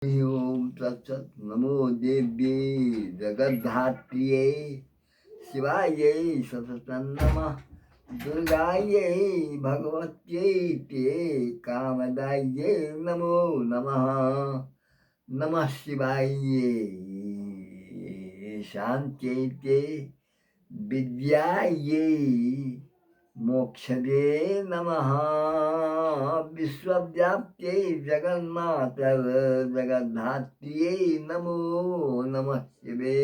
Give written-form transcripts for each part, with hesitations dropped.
ओम तत्सत। नमो देव्यै जगद्धात्र्यै शिवायै सततं नमः। दुर्गायै भगवत्यै ते कामदायै नमो नमः। नमः शिवायै शान्त्यै ते विद्यायै मोक्षदे नमः। विश्वव्याप्त्यै जगन्मातर जगद्धात्र्यै नमो नमः शिवे।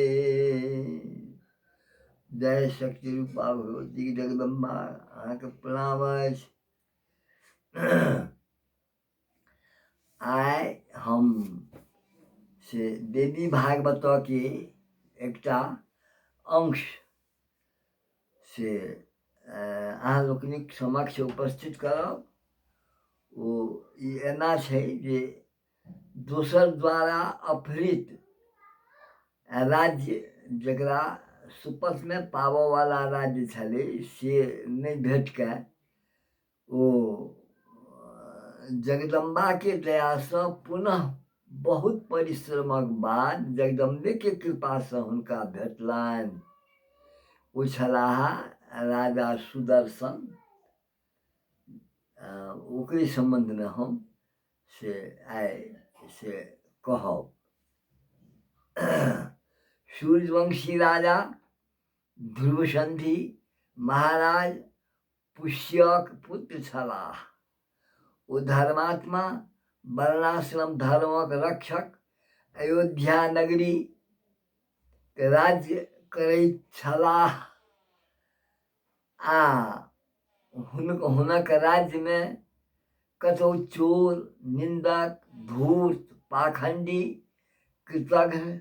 जय शक्ति रूपा भगवती जगदम्बा, अहाँके प्रणाम अछि। आइ हम से देवी भागवतके एकटा अंश से अहाँ लोकनिक समक्ष उपस्थित करब। ओ ई एना छै जे दोसर द्वारा अपहृत राज्य, जकरा सुपथमे पाबऽवला राज्य छलै, से नहि भेटके ओ जगदम्बाके दयासँ पुनः बहुत परिश्रमक बाद जगदम्बेके कृपासँ हुनका भेटलनि। ओ छलाह राजा सुदर्शन। ओकरे सम्बन्धमे हम से आइ से कहब। सूर्यवंशी राजा ध्रुवसन्धि महाराज पुष्यक पुत्र छलाह। ओ धर्मात्मा, वर्णाश्रम धर्मक रक्षक, अयोध्या नगरी राज्य करैत छलाह आ हुनक राज्यमे कतहु चोर, निन्दक, धूर्त, पाखण्डी, कृतघ्न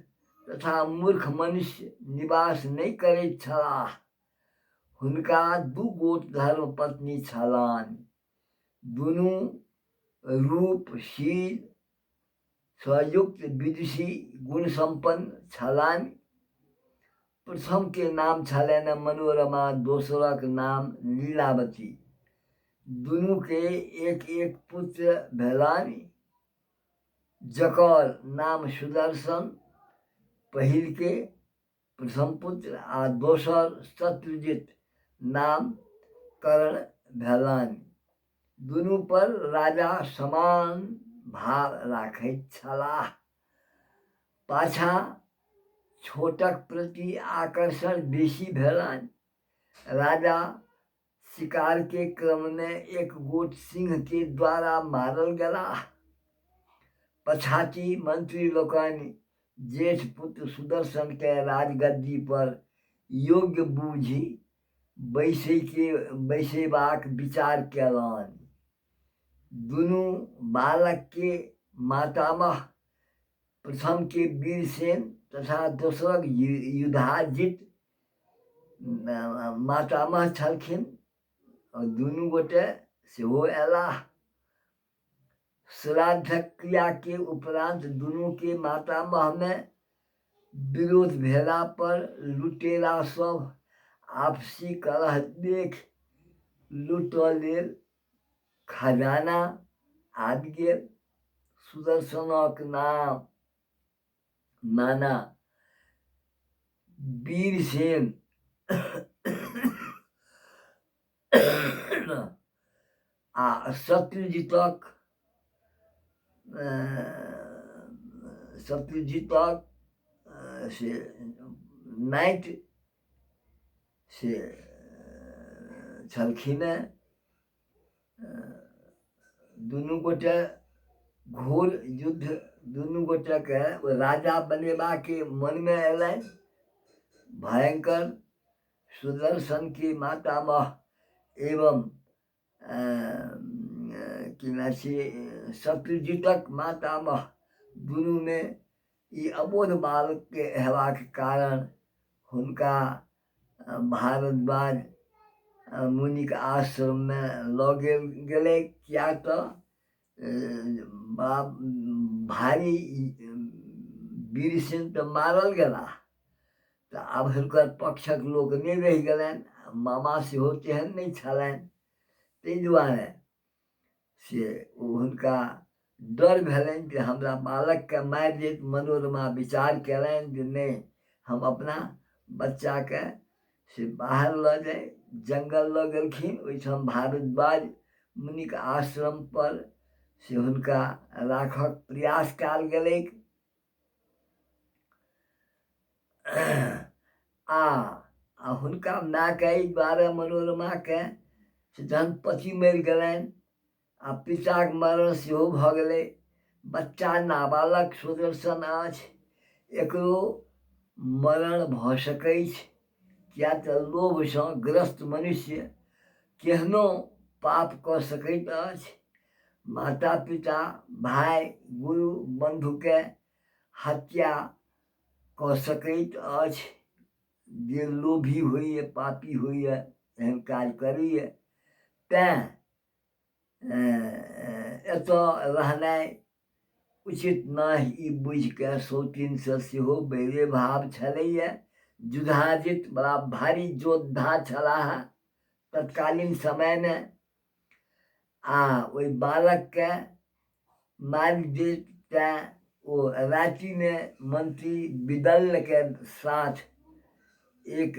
तथा मूर्ख मनुष्य निवास नहि करैत छलाह। हुनका दू गोट धर्मपत्नी छलनि। दुनू रूप, शील सँ युक्त, विदुषी, गुण सम्पन्न छलनि। प्रथमके नाम छलनि मनोरमा, दोसरक नाम लीलावती। दुनूके एक एक पुत्र भेलनि, जकर नाम सुदर्शन पहिलके प्रथम पुत्र आ दोसर शत्रुजित नामकरण भेलनि। दुनू पर राजा समान भाव राखैत छलाह। पाछाँ छोटक प्रति आकर्षण बेसी भेलनि। राजा शिकारके क्रममे एक गोट सिंहके द्वारा मारल गेलाह। पछाति मंत्री लोकनि जेठ पुत्र सुदर्शनके राजगद्दी पर योग्य बूझि बैसेबाक विचार कयलनि। दुनू बालकके मातामह प्रथमके वीरसेन तथा दोसरक युधाजित मातामह छलखिन। दुनू गोटे सेहो अयलाह। श्राद्धक क्रियाके उपरान्त दुनूके मातामहमे विरोध भेला पर लुटेरा सभ आपसी कलह देख लूटऽ लेल खजाना आबि गेल। सुदर्शनक नाम नाना वीरसेन आ शत्रुजीतक से नाति से छलखिन हेँ। दुनू गोटे घोर युद्ध, दुनू गोटेके राजा बनेबाके मनमे अयलनि। भयङ्कर सुदर्शनके मातामह एवं की नाम छियै, शत्रुजीतक मातामह, दुनूमे ई अबोध बालकके हेबाक कारण हुनका भारद्वाज मुनिके आश्रममे लऽ गेल गेलै, किएक तऽ बाप भारी वीरसेन तऽ मारल गेलाह, तऽ आब हुनकर पक्षक लोक नहि रहि गेलनि, मामा सेहो तेहन नहि छलनि, ताहि दुआरे से ओ हुनका डर भेलनि जे हमरा बालकके मारि देत। मनोरमा विचार कयलनि जे नहि, हम अपना बच्चाके से बाहर लऽ जाय। जङ्गल लऽ गेलखिन। ओहिठाम भारद्वाज मुनिके आश्रमपर से हुनका राखक प्रयास कयल गेलैक आ हुनका मायके एहि दुआरे मनोरमाके से जहन पति मरि गेलनि आ पिताके मरण सेहो भऽ गेलै, बच्चा नाबालक सुदर्शन अछि, एकरो मरण भऽ सकैछ, किएक तऽ लोभसँ ग्रस्त मनुष्य केहनो पाप कऽ सकैत अछि। माता पिता, भाय, गुरु, बन्धुके हत्या कऽ सकैत अछि। जे लोभी होइए, पापी होइए, एहन काज करैए। तैँ एतऽ रहनाइ उचित नहि, ई बुझिके सौतिनसँ सेहो बैरे भाव छलैए। युधाजित बड़ा भारी योद्धा छलाह तत्कालीन समयमे, आ ओहि बालकके मारि देत, तैँ ओ रातिमे मंत्री विदलके साथ एक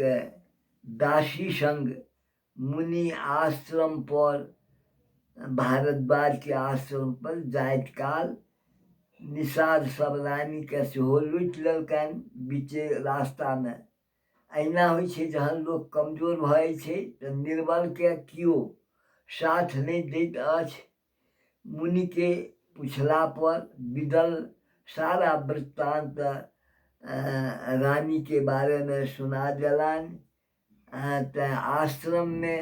दासी सङ्ग मुनि आश्रमपर, भारद्वाजके आश्रमपर जाइत काल निषाद सब रानीके सेहो लूटि लेलकनि बीचे रास्तामे। अहिना होइ छै, जहन लोक कमजोर भऽ जाइ छै तऽ निर्बलके केओ साथ नहि दैत अछि। मुनिके पुछलापर विदल सारा वृत्तान्त रानीके बारेमे सुना देलनि। तऽ आश्रममे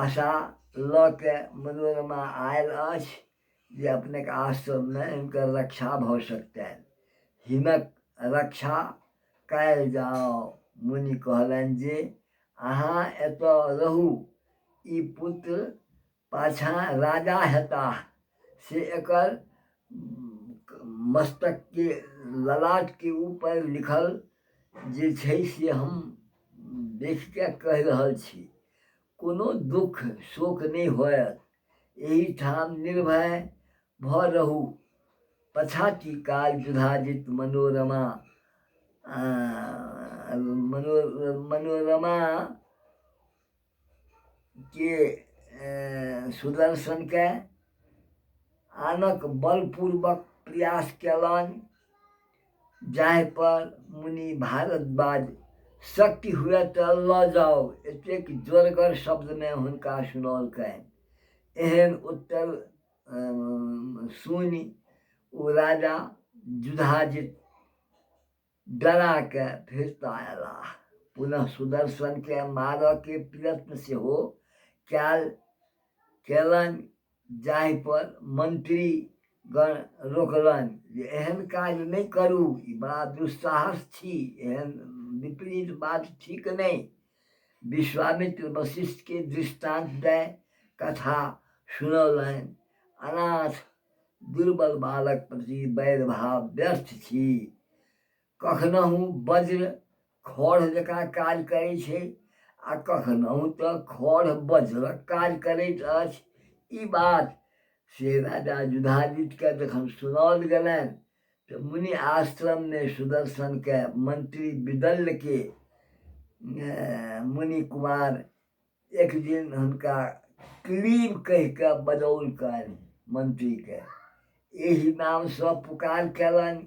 आशा लऽ के मनोरमा आयल अछि जे अपनेके आश्रममे हिनकर रक्षा भऽ सकतनि, हिनक रक्षा कयल जाउ। मुनि कहलनि जे अहाँ एतऽ रहू, ई पुत्र पाछाँ राजा हेताह, से एकर मस्तकके ललाटके ऊपर लिखल जे छै से हम देखिके कहि रहल छी। कोनो दुःख शोक नहि होयत, एहिठाम निर्भय भऽ रहू। पछाति काल युधाजित मनोरमा मनोरमा के सुदर्शनके आनक बलपूर्वक प्रयास कयलनि, जाहिपर मुनि भारद्वाज शक्ति हुए तऽ लऽ जाउ, एतेक जोरगर शब्दमे हुनका सुनौलकनि। एहन उत्तर सुनि ओ राजा युधाजित डराके फिरता अयलाह। पुनः सुदर्शनके मारऽके प्रयत्न सेहो कयलनि, जाहिपर मंत्रीगण रोकलनि जे एहन काज नहि करू, ई बड़ा दुस्साहस छी, एहन विपरीत बात ठीक नहि। विश्वामित्र वशिष्ठके दृष्टान्त दय कथा सुनौलनि। अनाथ दुर्बल बालक प्रति वैरभाव व्यर्थ छी। कखनहुँ वज्र खढ़ जकाँ काज करै छै आ कखनहुँ तऽ खढ़ वज्रक काज करैत अछि। ई बात से राजा युधाजितके जखन सुनाओल गेलनि तऽ मुनि आश्रममे सुदर्शनके मंत्री विदलके मुनि कुमार एक दिन हुनका क्लीब कहि कऽ बजौलकनि। मंत्रीके एहि नामसँ पुकार कयलनि,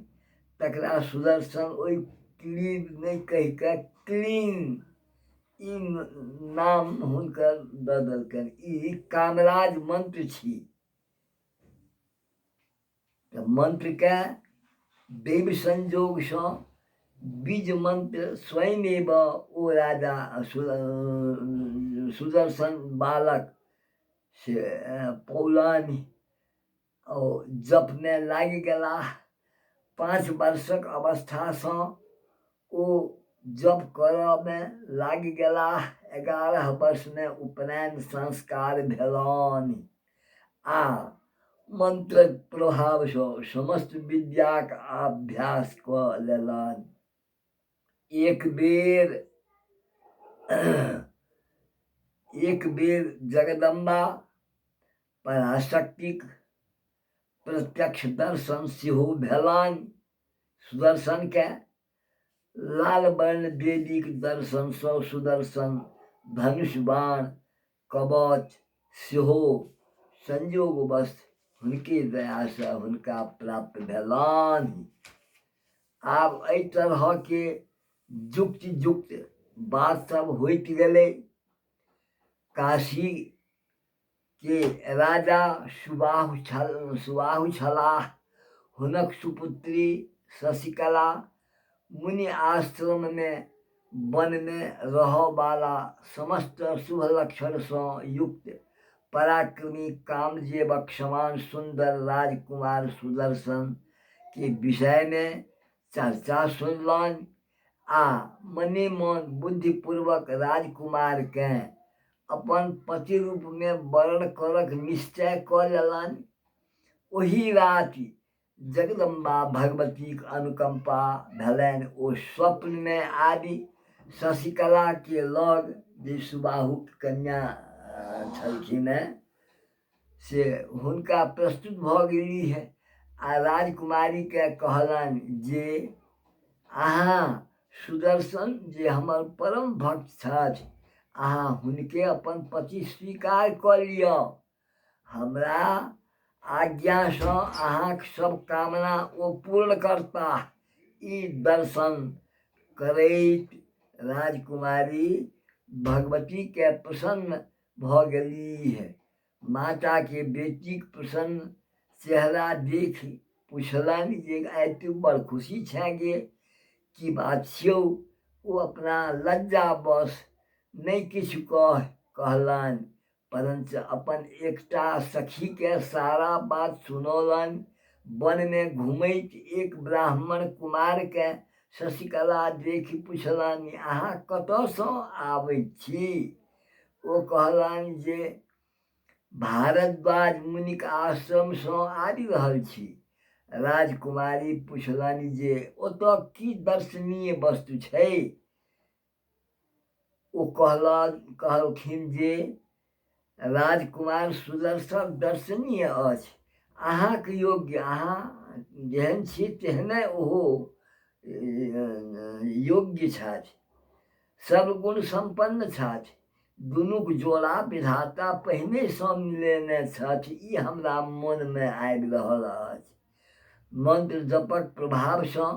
तकरा सुदर्शन ओहि क्लीब नहि कहि कऽ क्लीन ई नाम हुनकर दऽ देलकनि। ई कामराज मंत्र छी। तऽ मन्त्रके दैव संयोगसँ बीज मन्त्र स्वयमेव ओ राजा सुदर्शन बालक से पौलनि। ओ जपमे लागि गेलाह। 5 वर्षक अवस्थासँ ओ जप करऽमे लागि गेलाह। 11 वर्षमे उपनयन संस्कार भेलनि आ मन्त्रक प्रभावसँ समस्त विद्याक अभ्यास कऽ लेलनि। एक बेर एक बेर जगदम्बा पराशक्तिक प्रत्यक्ष दर्शन सेहो भेलनि। सुदर्शनके लाल वर्ण देवीक दर्शनसँ सुदर्शन धनुष बाण कवच सेहो संयोगवश हुनके दयासँ हुनका प्राप्त भेलनि। आब एहि तरहके युक्त युक्त बात सब होइत गेलै। काशीके राजा सुबाहु छल सुबाहु छलाह। हुनक सुपुत्री शशिकला मुनि आश्रममे वनमे रहऽवाला समस्त शुभ लक्षणसँ युक्त पराक्रमी कामदेवक समान सुन्दर राजकुमार सुदर्शनके विषयमे चर्चा सुनलनि आ मने मन बुद्धिपूर्वक राजकुमारकेँ अपन पति रूपमे वरण करक निश्चय कऽ लेलनि। ओही राति जगदम्बा भगवतीक अनुकम्पा भेलनि। ओ स्वप्नमे आबि शशिकलाके लग, जे सुबाहुक कन्या छलखिन हेँ, से हुनका प्रस्तुत भऽ गेलीह आ राजकुमारीके कहलनि जे अहाँ सुदर्शन जे हमर परम भक्त छथि, अहाँ हुनके अपन पति स्वीकार कऽ लिअ। हमरा आज्ञासँ अहाँक सब कामना ओ पूर्ण करताह। ई दर्शन करैत राजकुमारी भगवतीके प्रसन्न भऽ गेलीह। माताके बेटीक प्रसन्न चेहरा देखि पुछलनि जे आइ तू बड़ खुशी छेँ गे, की बात छियौ? ओ अपना लज्जावश नहि किछु कहलनि, परञ्च अपन एकटा सखीकेँ सारा बात सुनौलनि। वनमे घुमैत एक ब्राह्मण कुमारकेँ शशिकला देखि पुछलनि, अहाँ कतऽसँ आबैत छी? ओ कहलनि जे भारद्वाज मुनिक आश्रमसँ आबि रहल छी। राजकुमारी पुछलनि जे ओतऽ की दर्शनीय वस्तु छै? ओ कहलखिन जे राजकुमार सुदर्शन दर्शनीय अछि, अहाँक योग्य, अहाँ जेहन छी तेहने ओहो योग्य छथि, सब गुण सम्पन्न छथि, दुनूक जोड़ा विधाता पहिनेसँ मिलेने छथि, ई हमरा मोनमे आबि रहल अछि। मन्त्र जपक प्रभावसँ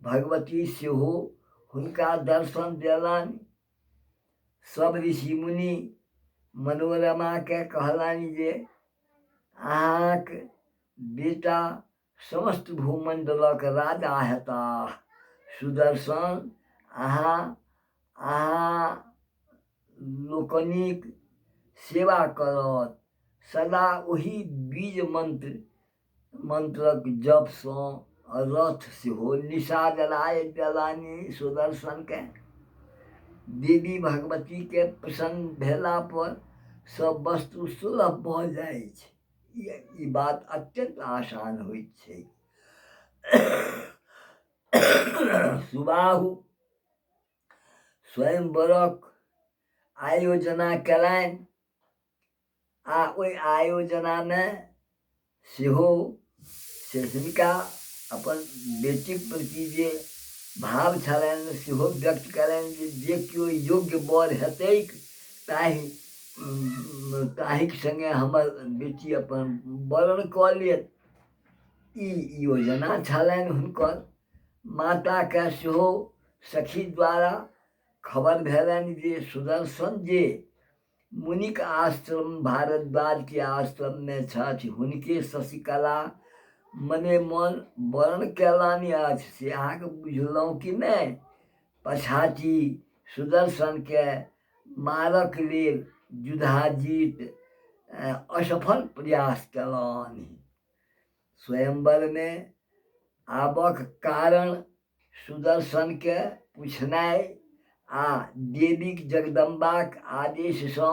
भगवती सेहो हुनका दर्शन देलनि। सब ऋषि मुनि मनोरमाके कहलनि जे अहाँक बेटा समस्त भूमण्डलक राजा हेताह। सुदर्शन अहाँ अहाँ लोकनिक सेवा करत। सदा ओही बीज मन्त्र मन्त्रक जपसँ रथ सेहो निशा जलाय देलनि सुदर्शनके। देवी भगवतीके प्रसन्न भेलापर सब वस्तु सुलभ भऽ जाइ छै। ई बात अत्यन्त आसान होइत छै। सुबाहु स्वयंवरक आयोजना कयलनि आ ओहि आयोजनामे सेहो से हिनका अपन बेटीक प्रति जे भाव छलनि सेहो व्यक्त कयलनि जे जे केओ योग्य वर हेतैक ताहि ताहिक सङ्गे हमर बेटी अपन वरण कऽ लेत। ई योजना छलनि हुनकर। माताके सेहो सखी द्वारा खबर भेलनि जे सुदर्शन जे मुनिक आश्रम भारद्वाजके आश्रममे छथि, हुनके शशिकला मने मन वरण कयलनि अछि, से अहाँके बुझलहुँ कि नहि? पछाति सुदर्शनके मारक लेल युधाजित असफल प्रयास कयलनि। स्वयंवरमे आबक कारण सुदर्शनके पुछनाइ आ देवीक जगदम्बाक आदेशसँ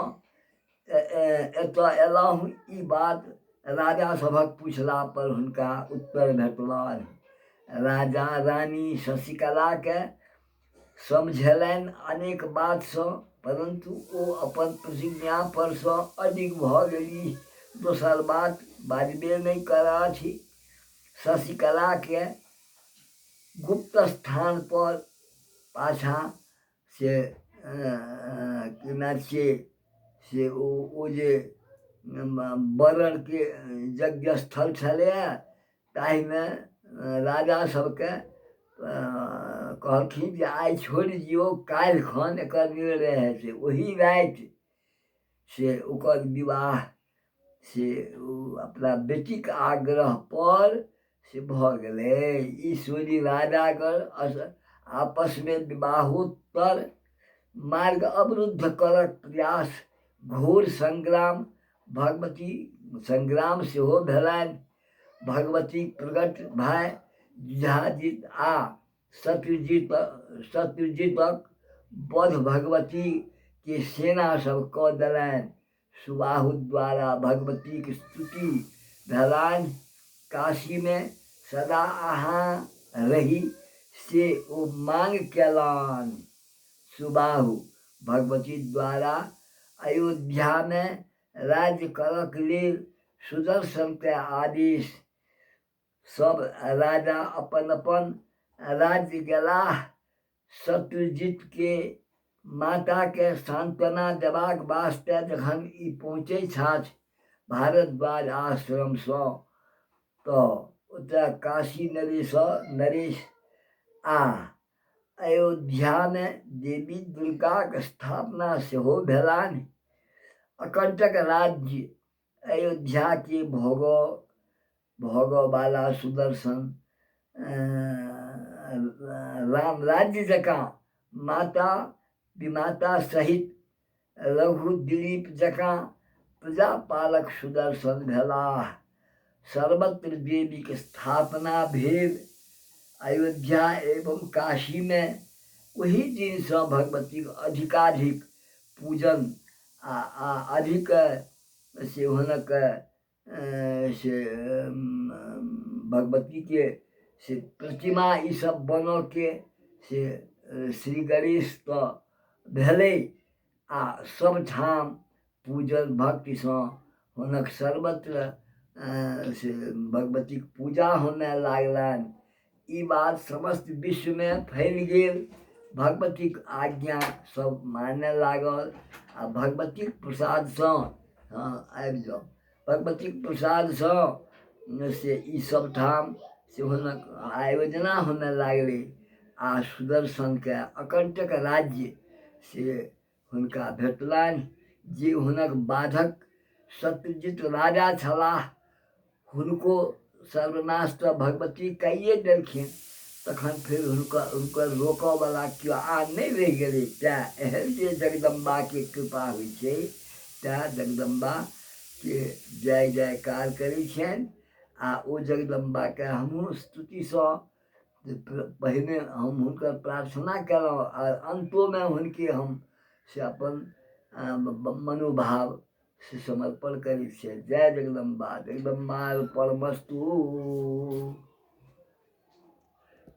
एतऽ अयलहुँ, ई बात राजा सभक पुछलापर हुनका उत्तर भेटलनि। राजा रानी शशिकलाके समझेलनि अनेक बातसँ, परन्तु ओ अपन प्रतिज्ञापर सँ अडिग भऽ गेलीह। दोसर बात बाजबे नहि करथि। शशिकलाके गुप्त स्थानपर पाछाँ से केना छियै से ओ जे बरनके यज्ञ स्थल छलैए ताहिमे राजा सबके कहलखिन जे आइ छोड़ि दियौ, काल्हि खन एकर निर्णय हेतै। ओही राति से ओकर विवाह से ओ अपना बेटीके आग्रहपर से भऽ गेलै। ई सुनि राजाके आपसमे विवाहोत्तर मार्ग अवरुद्ध करक प्रयास, घोर संग्राम, भगवती संग्राम सेहो भेलनि। भगवती प्रकट भए युधाजित आ शत्रुजीतक वध भगवतीके सेना सब कऽ देलनि। सुबाहु द्वारा भगवतीक स्तुति भेलनि। काशीमे सदा अहाँ रही से ओ माँग केलनि। सुबाहु भगवती द्वारा अयोध्यामे राज्य करक लेल सुदर्शनके आदेश। सब राजा अपन अपन राज्य गेलाह। शत्रुजीतके माताके सान्त्वना देबाक वास्ते जखन ई पहुँचै छथि भारद्वाज आश्रमसँ तऽ ओतऽ काशी नरेश आ अयोध्यामे देवी दुर्गाक स्थापना सेहो भेलनि। अकण्टक राज्य अयोध्याके भोगऽवला सुदर्शन राम राज्य जकाँ माता विमाता सहित रघु दिलीप जकाँ प्रजापालक सुदर्शन भेलाह। सर्वत्र देवीक स्थापना भेल। अयोध्या एवं काशीमे ओही दिनसँ भगवतीक अधिकाधिक पूजन आ अधिक से हुनक से भगवतीके से प्रतिमा ईसब बनऽके से श्री गणेश तऽ भेलै आ सबठाम पूजन भक्तिसँ हुनक सर्वत्र से भगवतीके पूजा होमय लागलनि। ई बात समस्त विश्वमे फैल गेल। भगवतीके आज्ञा सब मानय लागल आ भगवतीके प्रसादसँ, हँ आबि जाउ, भगवतीके प्रसादसँ से ई सबठाम से हुनक आयोजना होमय लागलै आ सुदर्शनके अकण्टक राज्य से हुनका भेटलनि। जे हुनक बाधक सत्यजित राजा छलाह हुनको सर्वनाश तऽ भगवती कैए देलखिन। तखन फेर हुनकर रोकऽवला केओ आन नहि रहि गेलै। तैँ एहन जे जगदम्बाके कृपा होइ छै तैँ जगदम्बाके जय जयकार करै छियनि आ ओ जगदम्बाके हमहूँ स्तुतिसँ पहिने हम हुनकर प्रार्थना कयलहुँ आ अन्तोमे हुनके हम से अपन मनोभाव से समर्पण करै छियनि। जय जगदम्बा, जगदम्बा परमस्तु।